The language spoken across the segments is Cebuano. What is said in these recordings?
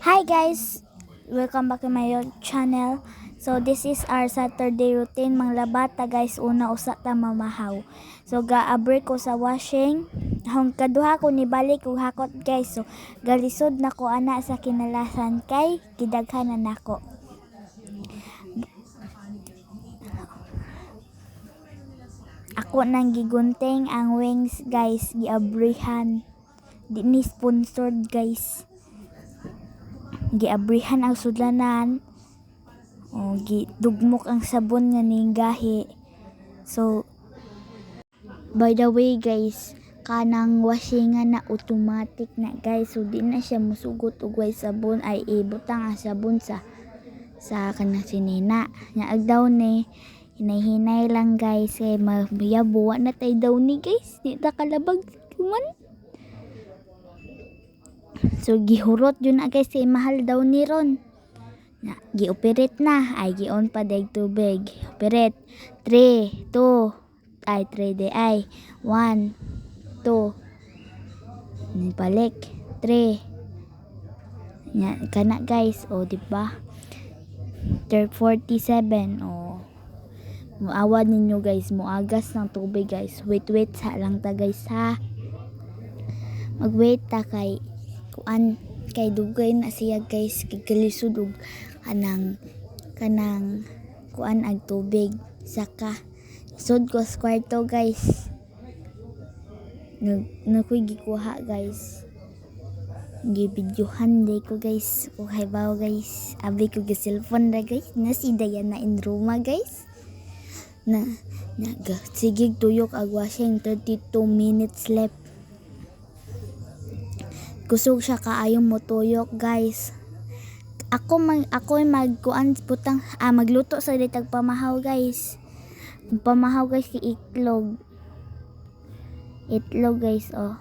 Hi guys! Welcome back to my channel. So this is our Saturday routine. Manglaba ta, guys, una usa ta mamahaw. So gaabri ko sa washing. Hong kaduha ko ni balik og hakot, guys. So galisod na ko ana sa kinalasan kay gidaghan na nako. Ako nang gigunting ang wings, guys, giabrihan. Di ni sponsored, guys. Giabrihan ang sudlanan. O gidugmok ang sabon nga ning gahi. So by the way, guys, kanang washingan na automatic na, guys. So di na siya musugot og way sabon, ay ibutang ang sabon sa kanang sinina. Nya ag downy, hinay-hinay lang, guys, kay mayabo na tay downy, guys. Di ta kalabag man. So gihurot yun na, guys, kay mahal daw ni ron. Na, gi-operate na, ay gi-on pa dag tubig. Operate. 3, 2, ay 3 di ay 1, 2. Balik. 3. Nya kana, guys, o di ba? 47, o. Muawad ninyo, guys, muagas ng tubig, guys. Wait, wait sa lang ta, guys, ha. Mag-wait ta kay kuan, kay dugay na siya, guys, kay kalisod og kanang kuan ang tubig. Saka sud ko sa kwarto, guys. Nag nakoy gikuha, guys. Gibidyohan day ko, guys. Kung habaw, guys. Abi ko gi cellphone ra, guys. Na si Diana in Roma, guys. Na na sige tuyok ag washing, 32 minutes left. Kusog siya kaayo motuyok, guys. Ako magkuan butang magluto sa ditag pamahaw, guys. Ang pamahaw, guys, kay itlog. Itlog, guys, oh.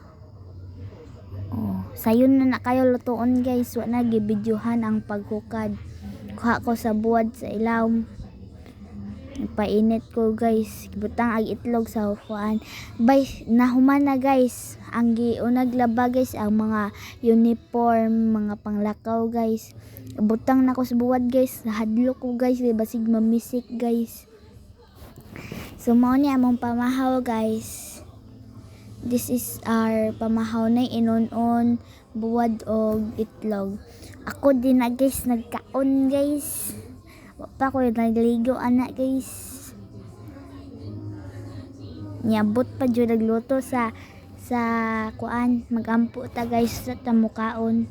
Oh, sayon na na kayo lutuon, guys. Wa na gibidyohan ang paghukad. Kuha ko sa buwad sa ilawom. Painit ko, guys. Butang ag itlog sa kuan. Bay, nahuman na, guys. Ang giunag laba, guys, ang mga uniform, mga panglakaw, guys. Butang na ko sa buwad, guys. Hadlok ko, guys, kay basig mamisik, guys. So mao ni among pamahaw, guys. This is our pamahaw na inon-on, buwad og itlog. Ako din na, guys, nagkaon, guys. Wa pa ko nagligo ana, guys. Niabot pa jud nagluto sa kuan, magampo ta, guys, sa tamukaon.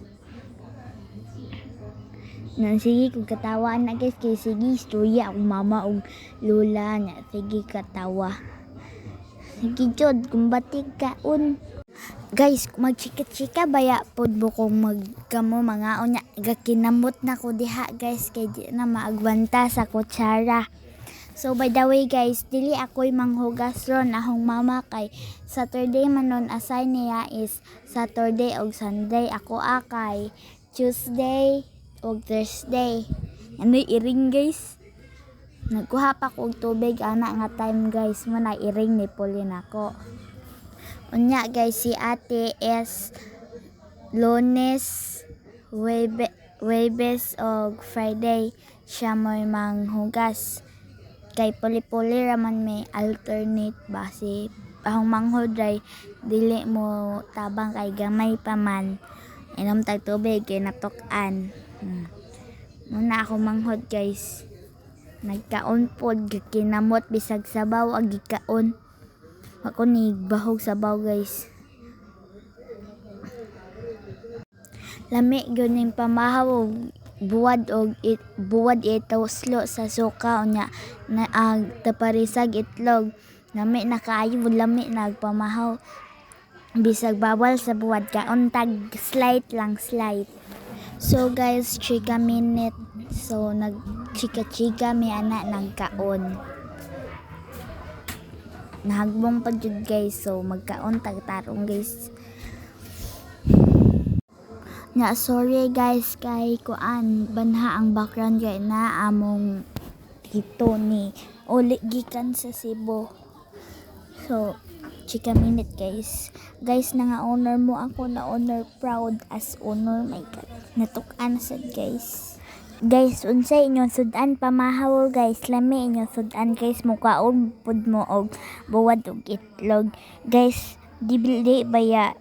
Na sige kung katawa na, guys, kay sige istorya akong mama og lola nya, sige katawa. Sige jud kumbati kaon. Guys, magchika-chika baya pod mo kung magkamo mga unya, gakinamot na ko diha, guys, kay di na maagwanta sa kutsara. So by the way, guys, dili ako'y manghugas ron, akong mama, kay Saturday man nun assign niya is Saturday og Sunday. Ako akay Tuesday og Thursday. Ano iring, guys? Nagkuha pa ko og tubig ana nga time, guys, mo na iring ni Pauline ako. Unya, guys, si ate is Lunes, Huwebes og Friday siya mo'y manghugas. Kay puli-puli ra man may alternate ba, si akong manghod ray dili mo tabang kay gamay pa man. Inom tag tubig kay natuk-an. Muna ako manghod, guys. Nagkaon pod, gikinamot bisag sabaw ag gikaon. Ako ni bahog sabaw, guys. Lami gyud ning pamahaw og buwad og it, buwad ituslo sa suka, unya na ag taparisag itlog. Lami na kaayo, lami na ag pamahaw. Bisag bawal sa buwad, kaon tag slight lang, slight. So guys, chika minute. So nag chika-chika mi ana, nagkaon. Nahagbong pa jud, guys. So magkaon tag tarong, guys. Nya sorry, guys, kay kuan, banha ang background kay na among tito ni uli gikan sa Cebu. So Chika minute, guys. Guys, na nga owner mo ako na owner, proud as owner, my God. Natuk-an sad, guys. Guys, unsay inyong sudan pamahaw, guys? Lami inyong sudan, guys, mukaon pud mo og buwad og itlog. Guys, dili baya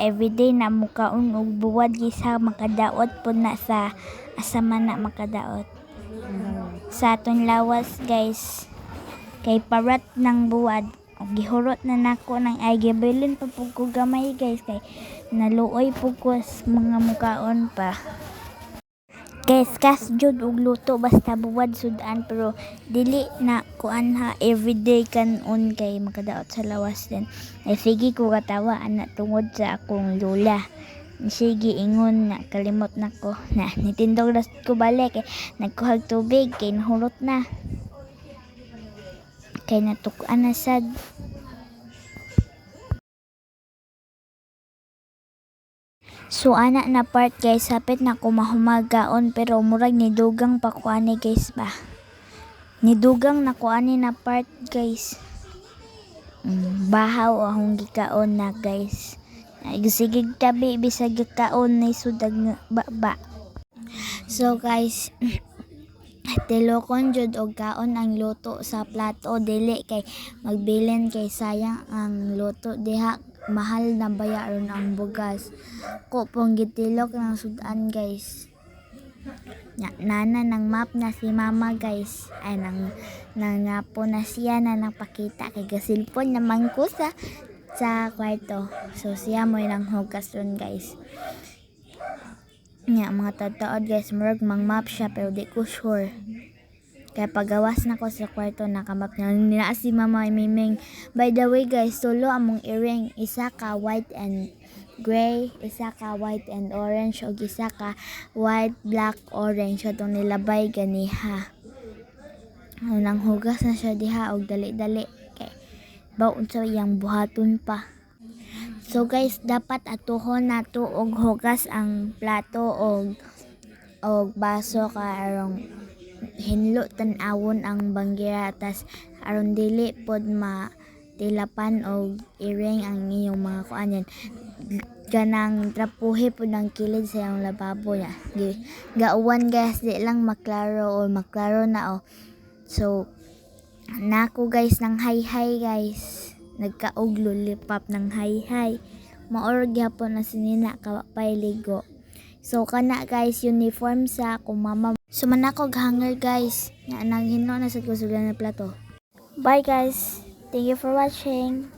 everyday na mukaon og buwad, guys, ha? Makadaot pud na sa asa man na makadaot sa atong lawas, guys, kay parat ng buwad. Og gihurot na nako ng ay gibilin pa pud ko gamay, guys, kay naluoy pud ko sa mga mukaon pa. Guys, kas jud og luto basta buwad sudan, pero dili na kuan ha, everyday kanon kay makadaot sa lawas din. Ay sige ko katawa ana tungod sa akong lola. Sige ingon na kalimot nako na nitindog ra ko balik kay nagkuhag tubig kay nahurot na. Kay natuk-an na sad. So ana na part, guys, hapit na ko mahumagaon, pero murag nidugang pa ko ani, guys, ba. Nidugang na ko ani na part, guys. Bahaw akong gikaon na, guys. Ay, sige tabi bisag gikaon na sudag nga baba. So guys, tilokon jud og kaon ang luto sa plato, dili kay magbilin kay sayang ang luto diha, mahal na baya ron ang bugas. Ko pong gitilok ng sudan, guys. Na, nana nang map na si mama, guys. Ay nang nangapo na siya na nagpakita kay gasilpon naman ko sa kwarto. So siya mo nang hugas ron, guys. Nya mga taod, guys, murag mang map siya pero di ko sure. Kaya pagawas na ko sa kwarto, nakamap na nila si Mama Miming. By the way, guys, tulo among earring. Isa ka white and gray, isa ka white and orange, ug isa ka white, black, orange. Atong nilabay ganiha. Ano, nang hugas na siya diha og dali-dali kay baw unsa iyang buhaton pa. So guys, dapat atuhon nato og hugas ang plato og baso ka arong hinlo tan-awon ang banggira, tas aron dili pod matilapan og earring ang iyong mga kuanin, kanang trapuhi pod ang kilid sa iyong lababo ya. Gauwan, guys, di lang maklaro or maklaro na oh. So nako, guys, nang hay-hay, guys, nagkaog lollipop ng hay-hay, maor gyapon na sinina kawapay ligo. So kana, guys, uniform sa akong mama. So man ako hanger, guys. Na nanghinlo na sa ko na plato. Bye, guys. Thank you for watching.